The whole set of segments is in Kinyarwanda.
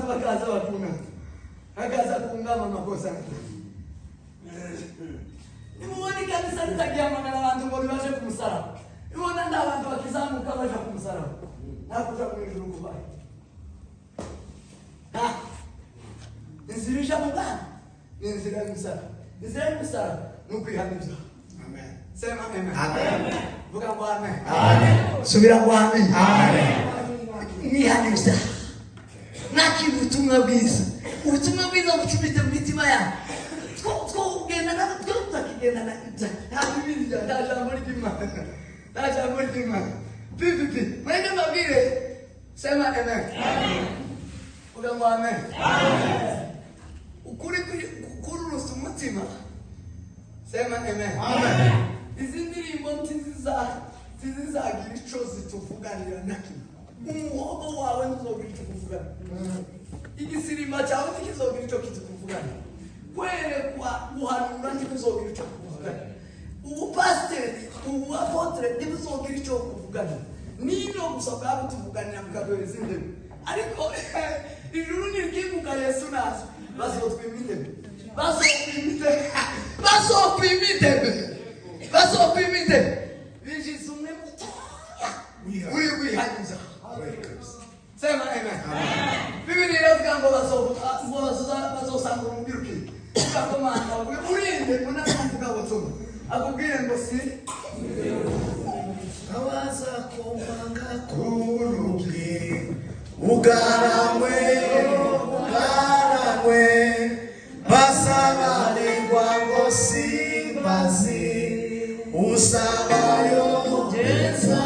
Bakaza bakunama, bakaza kungama amakosa. Nimubona ikanisa ritagihamagara abantu ngo ribaje ku musaraba, nimubona nta bantu bakizamuka baja ku musaraba, nta kuja mu ijuru kubayo. Inzira ija mu bwana ni inzira y'umusaraba. Inzira y'umusaraba ni ukwihana ibyaha. Amen. Sema amen. Amen. Vuga ngo amen. Amen. Subira ngo amen. Amen. Mwihana ibyaha, nakira ubutumwa bwiza, ubutumwa bwiza bucumite mu mitima yawe. Twugendana tutakigendana ibyaha, nta Bibiliya, nta jambo ry'Imana, nta jambo ry'Imana. PPP mwenge mbabwire, sema amen. Vuga ngo amen. Ukuri kururusa umutima. Sema amen. Amen. Izi ndirimbo ntizizagira ico zituvuganira na kimwe. Umuhogo wawe ntuzogira ico kuvuganira, igisirimba cyawe ntikizogira ico kitukuvuganira, kwerekwa guhanura ntikuzogira ico kuvuganira, ubupasiteri ubuapotre ntibuzogira ico kuvuganira, nino gusa bwaba butuvuganira bukaduhereza indebe. Ariko ijuru nirikinguka Yesu nazo bazotwima indebe, bazokwima indebe, bazokwima indebe, bazokwima indebe. Binjiza umwe mutoya uri kwihanyuza. Sema amen. Bibiliya iravuga ngo bazosanga urubyiruko ugakomanga bavuge urinde unavuga ubutumwa akubwire ngo si abaza komanga ku rugi ugaramwe ugaramwe basabarirwa ngo simbazi usabayo geza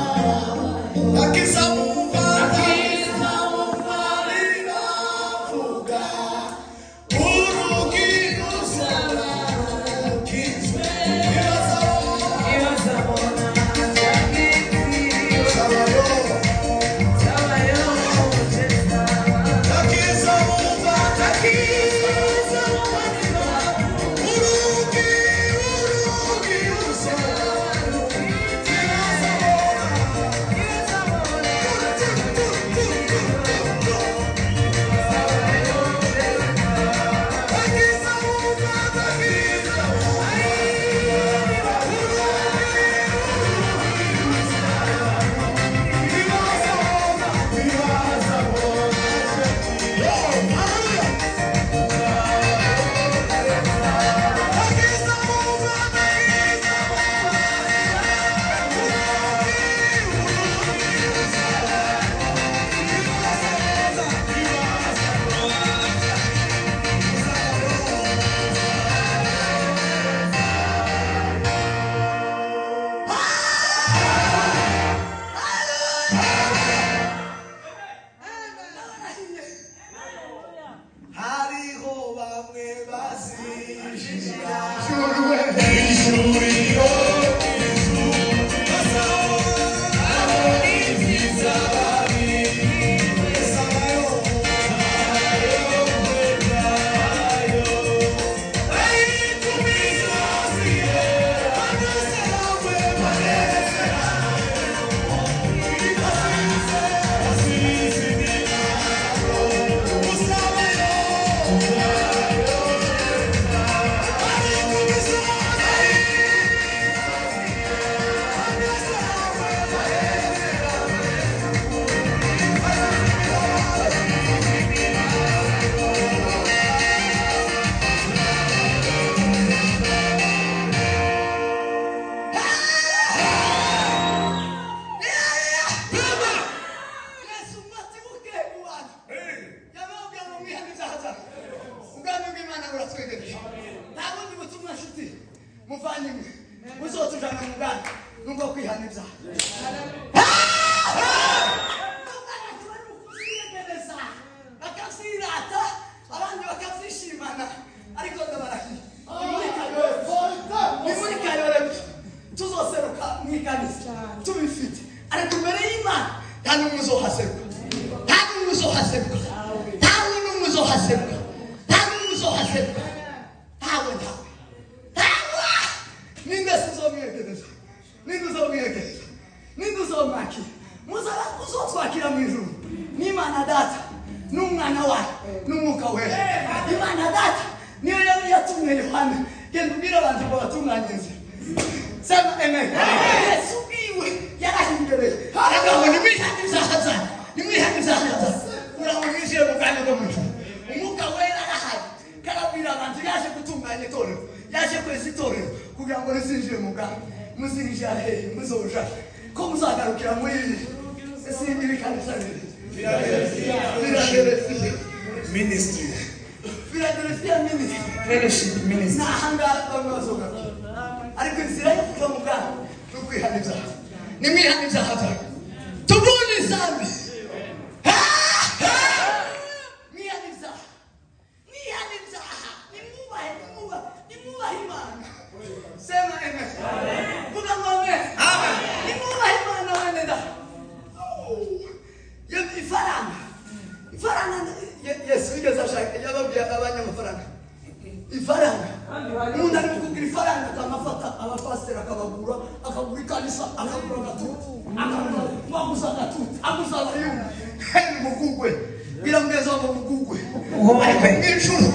akizamumva riravuga urugi rusarukizwe Hariho bamwe bazinjira ijuriro Yesu matibuke mu bantu yababwira ngo mwihane ibyaha byanyu, ubwami bw'Imana buratwegereje. Nta bundi butumwa nshuti muvandimwe buzotujana mu bwami nubwo kwihana ibyaha. Abantu bari mu kubyiyegereza bakabyirata, abandi bakabyishimana, ariko ndabarahiye ni muri kayore tuzoseruka mu ikanisa tubifite, ariko imbere y'Imana nta n'umwe uzohaseruka, nta n'umwe uzohaseruka, nta n'umwe uzohaseruka, nta n'umwe uzohaseruka, ntawe, ntawe, ntawe. Ninde se uzomwiyegereza? Ninde uzomwiyegereza? Ninde uzomwakira? Muzaba uzotwakira mu ijuru n'Imana Data n'Umwana. N'umwana wayo n'Umwuka Wera. Imana Data niyo yari yatumye Yohana: "Genda ubwire abantu ngo batunganye inzira." Sema amen. Yesu ubwiwe yarahingereye, aravuga ngo: "Nimwihane ibyaha byanyu, nimwihane ibyaha byanyu kugira ngo mwinjire mu bwami bwo mu ijuru." Umwuka Wera arahari, karabwira abantu yaje gutunganya itorero, yaje kweza itorero kugira ngo rizinjire mu bwami. Muzinjira hehe? Muzoja ko muzagarukira muri iyi ese iri kanisa riri Philadelphia? Ministry. Philadelphia Ministry. Fellowship Ministry. Ni ahangaha bamwe bazogarukira, ariko inzira yo kuva mu bwami ni ukwihana ibyaha. Nimwihane ibyaha byanyu, tubuni zambi. Mwihane ibyaha, mwihane ibyaha, nimwubahe, nimwubahe, nimwubahe Imana. Sema amen. Vuga ngo amen. Nimwubahe Imana, bene da. Ifaranga, ifaranga, Yesu yigeze ashaka yababwiye abanyamafaranga ifaranga. Umuntu ari kugura ifaranga, akamafata abapasiteri, akabagura, akagura ikanisa, akagura agatuti, akagura waguza agatuti, aguza abayumva. Heni mugugwe, bwira mugezi wangu mugugwe. Uhombe. Mw'ijuru.